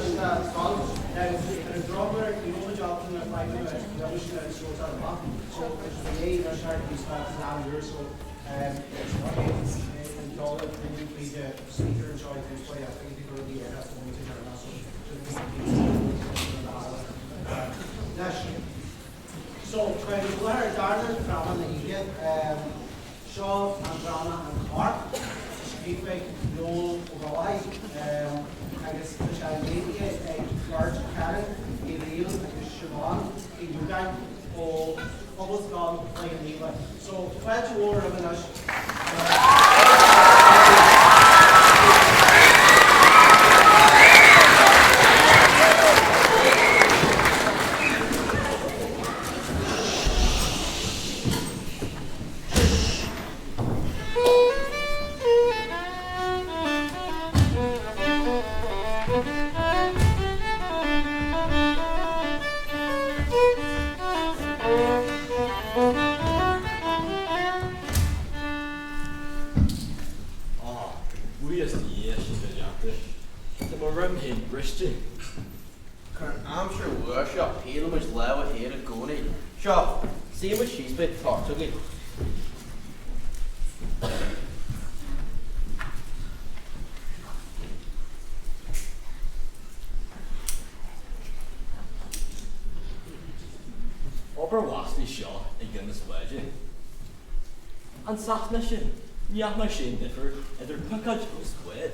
anois le scoil. Now, ar an drochuair, ní raibh muid ábalta na fadhbanna roimhe sin a sórtáil amach, so tá sé i ndiaidh anois thart níos fearr san am úr, so an ceol a rinneadh tríd an speaker anseo i dtús báire, I think go rudaí eile a bhaint de deireadh, so Anois, so, tá an clár darna dráma na hoíche, seo an dráma An Corp, scríofa ag Noel Ó Gallchóir, agus tá sé léirithe ag beirt Karen Ní Fhrighil agus Siobhán Uí Dhúgáin ó Phobalscoil Chloich Cheann Fhaola. So, fáilte mhór roimh anois. Á, buíochas do Dhia sin go déanta. Tá mo dhroim féin briste. Chuir an aimsir fhuar seo pian muid lámh a chéile i gcónaí. Seo, suífidh muid síos beidh toirt againn. Obair mhaslaí seo i gcionn na spáide. An Sasanach sin, ní aithneoidh sé an difear idir piocóid agus spád.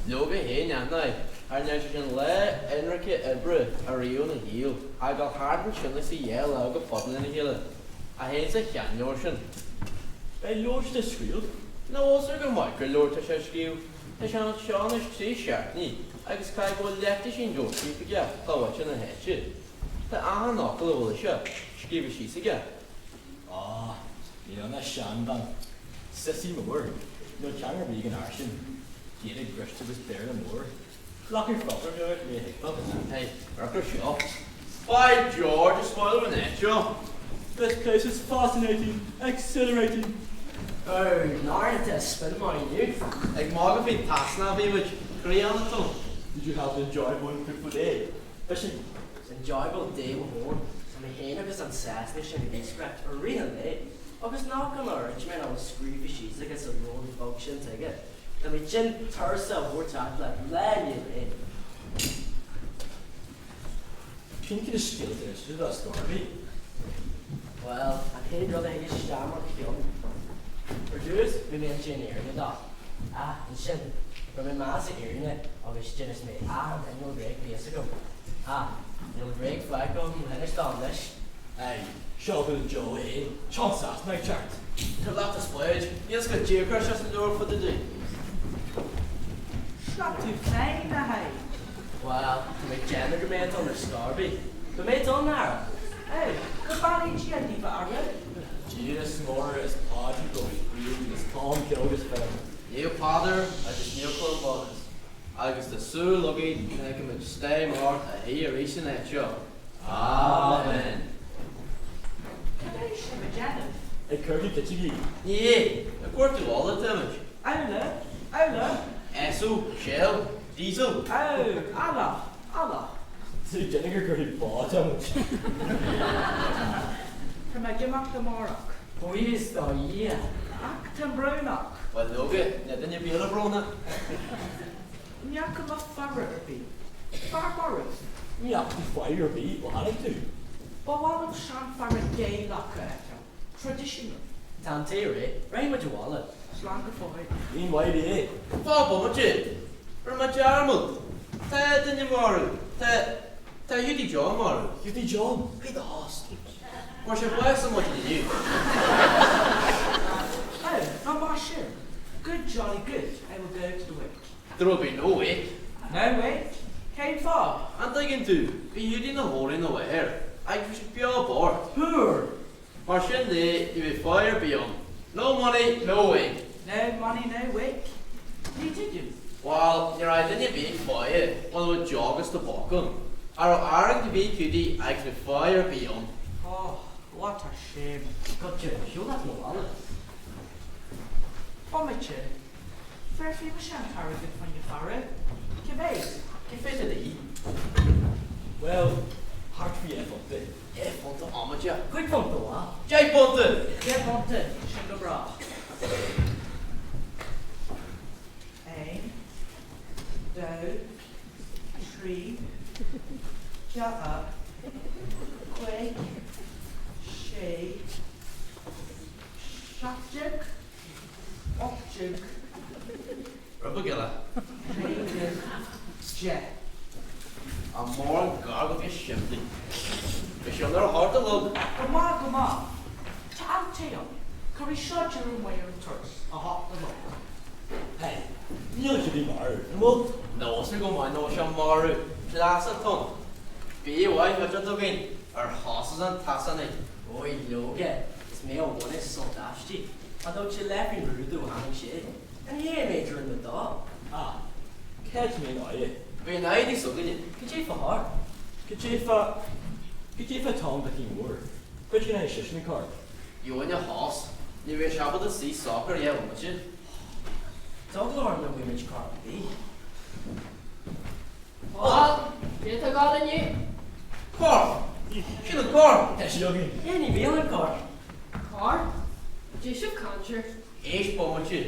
Leoga féin aithneoidh, char ndearn sé sin lá ionraice oibre ariamh ina shaol, ach dul thart ansin is a dhá lámh go fada lena chéile, a théann sa sheanleabhar sin. Beidh leabhar sé ag scríobh. Nach bhfuil 's go maith gur leabhar tá sé ag scríobh, tá sé anseo anois trí seachtainí agus caithfidh go bhfuil leath-duisín leabhar scríofa aige dá mhuintir na háite. Tá achan fhocal a bhfuil sé scríofa síos aige. Á, níl ann ach seanbhean. Sissy mór. Níl teanga ar bith ag an fhear sin. Gaeilge briste agus Béarla mór. Glacadh focal ar ndóigh, ní a thuigfeá. Hey, amharc ar seo. By George, is maith liom an áit seo. This place is fascinating, exhilarating. Ó, nár ith tú spin maith inniu. Ag magadh faoin tSasanach a bhí muid. Greann atá ann. Did you have an enjoyable and fruitful day? Fishing. Enjoyable day mo thóin. Tá mé féin agus an Sasanach sin ag iascaireacht i rith an lae, agus nach gan oiread mé ná scríofa síos aige sa leabhar beag sin tuige. Tá mé tinn turas a thabhairt ort leat lá i ndiaidh lae. Cén cineál scéalta is tú dá scor ar bith? Bhuel, an chéad rud a thig isteach mo cheann. Ar dtús, bhí mé an-tinn Éireannach. Ach ansin, fuair mé mása fhírinne agus d'inis mé achan chineál bréag bhí fhios agam. Ach níl bréag fágtha agam le hinis dó anois. Aye, seo againn an Joe fhéin, seo an Sasanach ceart. Tabhair leat an spáid, níl 's go dtiocfaidh sé sa leabhar fada di. Seo tú féin, a Thaidhg. Bhuel, tá mé ag déanamh go mbeidh dul ar scor ar bith. Go mbeidh dul, Nara. Ó, go mbeannaí Dia daoibh, a fheara. Dia is Muire is Pádraig agus Bríd is Colm Cille agus Finn. Naomh Peadar agus Naomh Columbanus, agus tá súil againn go bhfeicfimid steam ort a shuí arís san áit seo. Amen. Cad é sibh a déanamh? Ag cuartú cití. Ní hea, ag cuartú ola atáimid. Ola? Ola? Esso, Shell, Diesel. Ó, ola, ola. Tá tú ag déanamh gur cuartú bá atáimid. Tá mé ag imeacht amárach. Buíochas do Dhia. Ach táim brónach. Bhuel leoga, níl duine ar bith eile brónach. Ní fhaca mé faire ar bith. Fear marbh. Ní fhaca tú faire ar bith ó tháinig tú. Ba mhaith liom seanfhear Gaelach a fheiceáil. Traditional. Tá an tae réidh. Raghaidh muid abhaile. Slán go fóill. Ní maith é. Fán bomaite. Rinne mé dearmad. Tá duine marbh. Tá, tá Hiúdaí John marbh. Hiúdaí John? Faoi do thost. Fuair sé bás ar maidin inniu. Oh, not mar sin. Good jolly good, I will go to the wake. There will be no wake. No wake? Cén fáth? An dtuigeann tú, bhí Hiúdaí ina chónaí ina mháthair, agus bhí sé beo bocht. Poor. Mar sin de, ní bheidh faire ar bith ann. No money, no wake. No money, no wake? Ní tuigim. Bhal, ní raibh duine ar bith ag faire muna bhfuil deoch agus tobac ann. Cha raibh airgead ar bith ag Hiúdaí agus ní bheidh faire ar bith ann. Oh, what a shame. Goitse, siúl leat 'na bhaile. Bomaite. Bhéarfaidh mise an t-airgead fá choinne faire. Cá mhéad? Cé mhéad a d'ith? 3, 4, 5, 6, 17, 18, Rud beag eile. 19, 10. An mór an gar go bhfios simplí. Beidh sé ann ar a hocht a chlog. Go maith, go maith. Tá an tae ann. Cuirfidh seo deireadh maith ar an turas, 8 a chlog. Hey, níl Hiúdaí marbh, an bhfuil? Nó is go maith nó sé marbh, cleas atá ann. Bia mhaith thuit againn ar thosaigh an tSasanaigh. Ói, leoga, is mé a bhaineas sult aisti. Ach thug sé leithpingin brú domh ó tháinig sé. An hé an méid a rinne mé dó? Ah, cad é an fháth? Bhí an fhadhb níos againne. Cad é fá thor? Cad é fá, cad é fá Tom Mhicí Mhóir? Cuid den seisean an corp. Gheobhainn a shás. Ní bheidh sé ábalta suí socair a dheich bhomaite. Tá eagla orm nach bhfaighidh muid corp ar bith. Bhuel, cé atá ag gabháil inniu? Corp! Sin an corp! Tá sé againn. É ní bhíonn an corp. Corp? Cad é sibh ag caint air? Éist bomaite.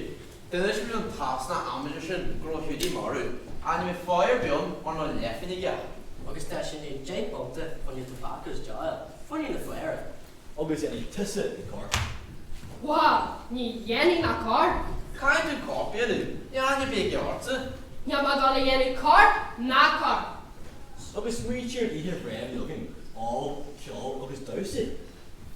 D'inis muid don tSasanach amaideach sin go raibh Hiúdaí marbh, ach ní bheidh fáidh ar bith ann mura mbeadh leithphingin aige. Agus tá sé i ndiaidh £10 fá choinne tobac agus deoch, fá choinne na faire. Agus déanfaidh tusa an corp. Bhuel, ní dhéanfaidh mé corp. Caithfidh tú corp a dhéanamh, níl aithne ar bith aige ortsa. Níl mé ag dul a dhéanamh corp ná corp. Agus smaoitigh ar an oíche bhreá a bhí againn, ól, ceol agus damhsa.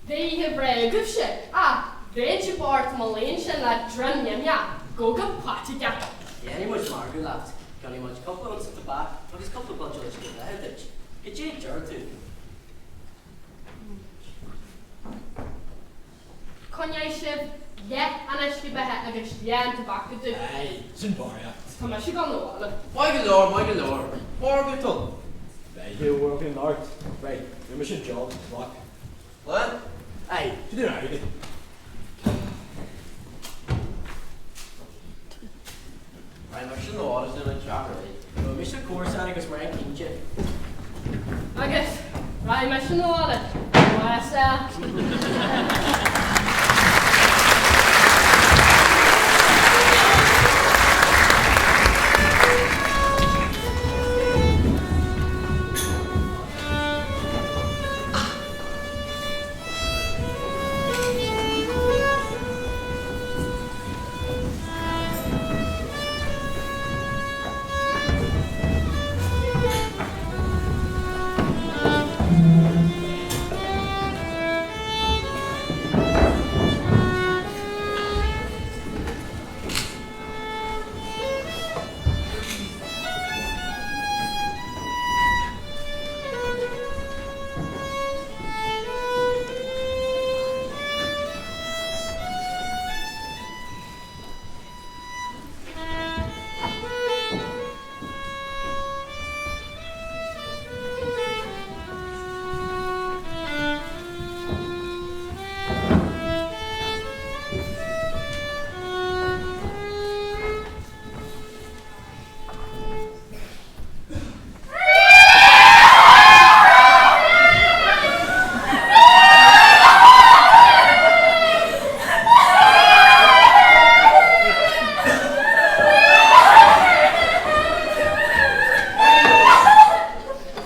Bheadh oíche bhreá agaibhse, ach bheinnse bocht mo léan sin le droim nimhneach, gabh go paiteagach. Dhéanfaidh muid margadh leat, ceannóidh muid cúpla unsa tobac agus cúpla buidéal uisce beatha duit. Cad é a deir tú? Coinneoidh sibh leath an uisce beatha agus leath an tobac domh. Aye, sin barraíocht. Tá mise ag dul 'na bhaile. Maith go leor, maith go leor. Margadh atá ann. Beidh a mhargadh in art. Right, rinne mise job sa tobac. What? Aye, sin an airgead. Right, mar sin nó áras an teach réidh. Gheobhaidh mise comharsan agus mar an cinnte. Agus raghaidh mise 'na bhaile, más ea.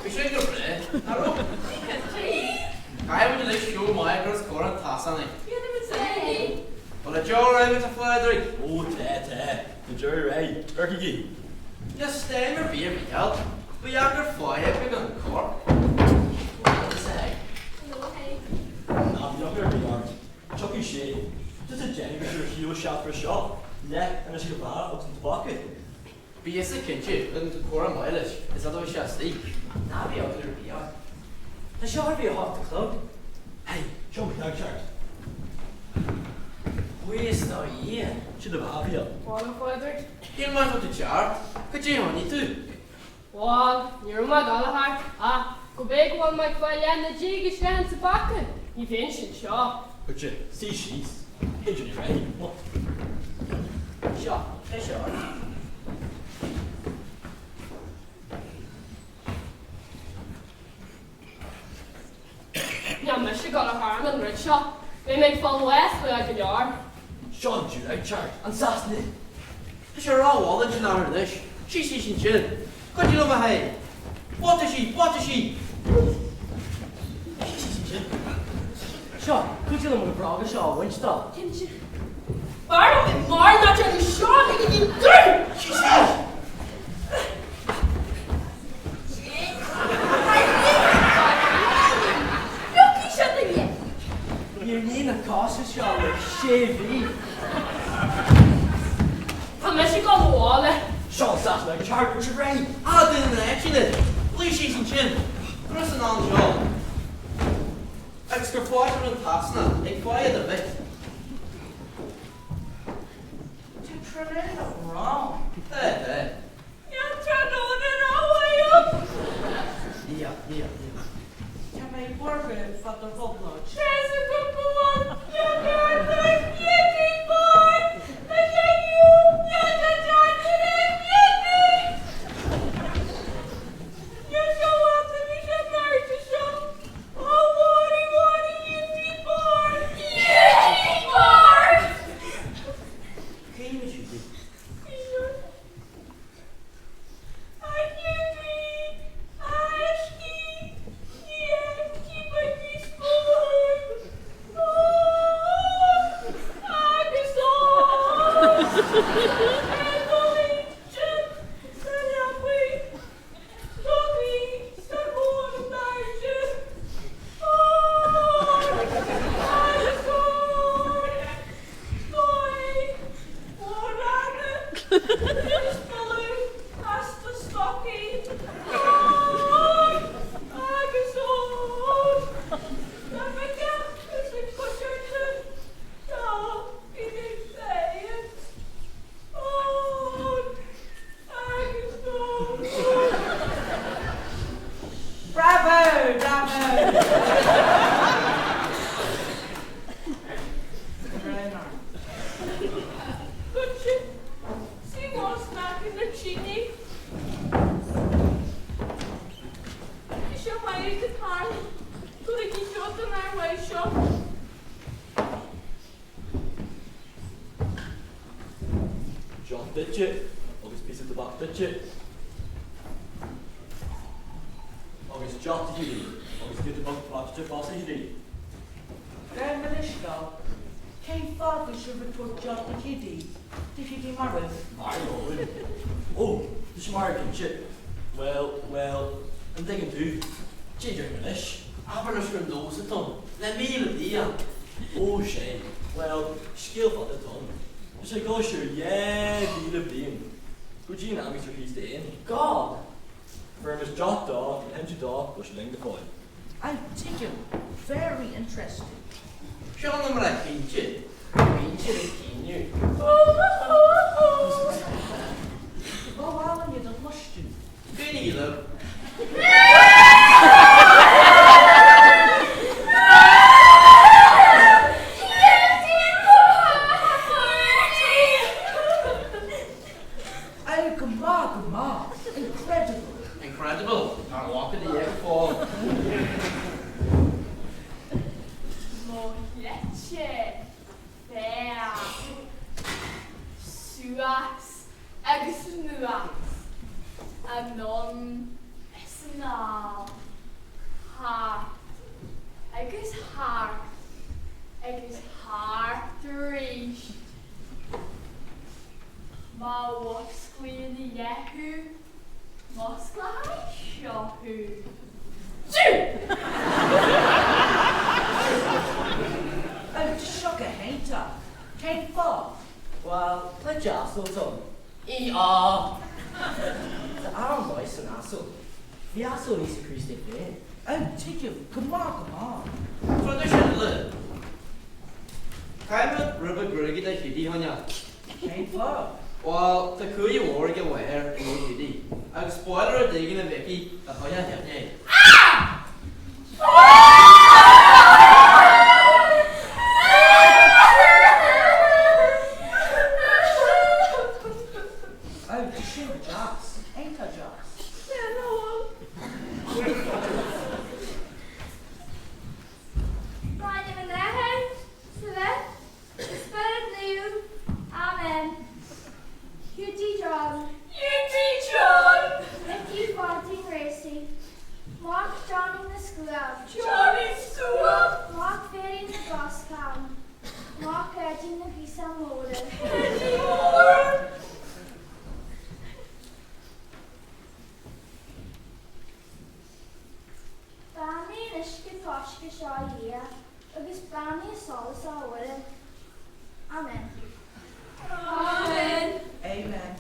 Bhí sin go breá, nach raibh? Caithfidh muid uilig seó maith a chur os comhair an tSasanaigh. Bhuel, a deoir agat, a Phádraig? Ó, tá, tá. Tá deireadh réidh. Amharcaigí. Níl steam ar bith ar Mhícheál. Ba dheacair fáighe beag an corp. Ná bíodh eagla ar bith ort. Tiocfaidh sé. Tusa ag déanamh go raibh shiúl seachtar seo, leath an uisce beatha agus an tobac. Bíosa cinnte go dtugann tú comhrá maith leis is fhad a bheidh sé istigh. Ná bíodh eagla ar bith ort. Tá sé chóir a bheith 8 a chlog. Hey, seo mo cheann ceart. Buíochas do Dhia. Sin do bheatha, a Mhícheáil. Bhuel, a Phádraig. Shíl mé go raibh tú ceart. Cad é a choinnigh tú? Bhuel, ní raibh mé ag dul a theacht, ach go b'é go bhfuil mé ag fáil leath na dí agus leath an tobac, ní bheinnse anseo. Goitse, suigh síos. Hey, Johnny Ray, what? Seo, tá sé ort. Níl mise ag dul a tharam an rud seo. Beidh mé ag fáil bháis luath go leor. Seo an Giúdach ceart, an Sasanach. Tá sé rómhall ansin athair anois. Síos síos ansin. Cuidigh liom a Thaidhg. Buataisí! Buataisí! Seo, cuidigh liom na bróga seo a bhaint dó. Cinnte. B'fhearr liom bheith marbh ná déanamh seo a bheith ag dul! Piocfaidh seo duine! Níor nigh na cosa seo le sé mhí. Tá mise ag dul abhaile. Seo an Sasanach ceart, bhfuil sibh réidh? Ah, duine na n-eitinne! Luigh síos ansin! Conas an ann seo? Agus gur fáilte an tSasanach ag fáil do mhic. Tá tráthnóna rang. Tá, tá. Níl tráthnóna rómhaith. Níl, níl, níl. Tá mé buartha fá do thrioblóid. Tá's agam go bhfuil beagán giotaí bán le déanamh le déanamh giotaí. Níl sé uait a bhí sé mbeirte seo. Ó Mháirí, Mháirí, Hiúdaí Bán! Hiúdaí Bán! Cén Hiúdaí? A Hiúdaí, a aiscí, ní fheicfidh mé níos mó thú. Ó, agus ó, ar do léinte sa leapaidh. Bravo! Bravo! Deoch duitse agus píosa tobac duitse agus deoch do Hiúdaí agus giota beag tobac duitse fosta a Hiúdaí. Gabh mo leithscéal, cén fáth go bhfuil sibh ag tabhairt deoch do Hiúdaí? Tá Hiúdaí marbh. Marbh ó? Ó, tá sé marbh cinnte. Bhuel, bhuel, an dtuigeann tú? Cad é déarfainn anois? Abair leis gur nós atá ann le 1,000 bliain. Ó sé, bhuel, scéal fada atá ann. Tá sé ag dul siar 2,000 bliain, go dtí an am aimsir Chríost féin. God! Bheirimis deoch dó le hinsint dó go bhfuil sé linn go fóill. I tuigim, very interesting. Seo na mná cinnte. Bítear ag caoineadh. Ba mhaith liom iad a chloisteáil. Coinnigí libh. Ó, go maith, go maith. Incredible. Incredible? Ar bhfaca do dheich fáil. Mo chleite féach suas agus anuas, anonn is anall, thart agus thart agus thart arís. Má mhusclaíonn a dhath thú, musclóidh seo thú. Ó, tá seo go hiontach. Cén fáth? Bhuel, cleite asail atá ann. Í á! Tá arm maith san asal. Bhí asal Íosa Críost é féin. Ó, tuigim. Go maith, go maith. Traidisiún eile. Caithfimid ribe gruaige do Hiúdaí, a Shóineá. Cén fáth? Bhuel, tá cumhaidh mhór ag a mháthair i ndiaidh Hiúdaí, agus spoiler rud éigin a bheith aici a choinneodh a é. Ó, tá sin go deas. Iontach deas. In ainm an Athar, is an Mhic, is an Spioraid Naoimh. Amen. Hiúdaí John. Hiúdaí John! Micí Pháidín Gracie. Mac Johnny na Scuab. Johnny Scuab! Mac Mhéirí na gCos Cam. Mac Eddie na gCriosán Móra. Eddie Mór! Beannaigh an uisce coisricthe seo a Dhia agus beannaigh an solas a Mhuire. Amen. Amen. Amen.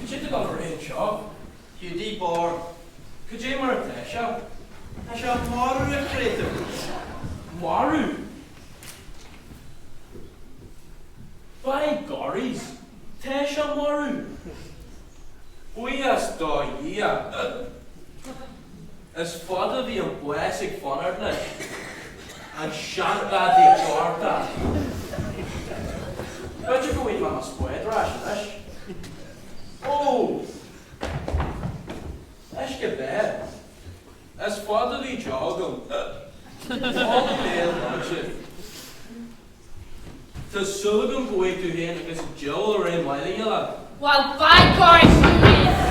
Cad é atá ag dul ar aghaidh anseo? Hiúdaí Bodhar, Cad é mar atá sé? Tá sé marbh, a chréatúir. Marbh? By gorries, tá sé marbh. Buíochas do Dhia. Is fada a bhí an bás ag fanacht leis, an seanghadaí gortach. B'fhéidir go bhfaighidh mé mo spád ar ais anois. Ó! Uisce beatha. Is fada a bhí deoch agam. Boladh béil dóite. Tá súil agam go bhfaighidh tú féin agus an diabhal ar aghaidh maith le chéile. Well, by gorries, Louise!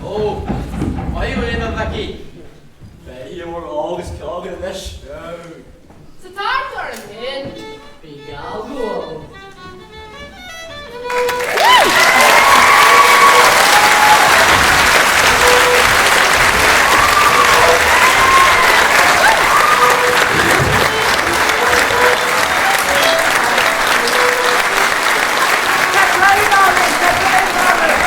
Ó, maith thú fhéin, a Mhicí. Beidh bhur agus ceol againn anois. Sa tart orm féin. Bhí gal go hálainn. Tá crann orainn! Tá crann orainn!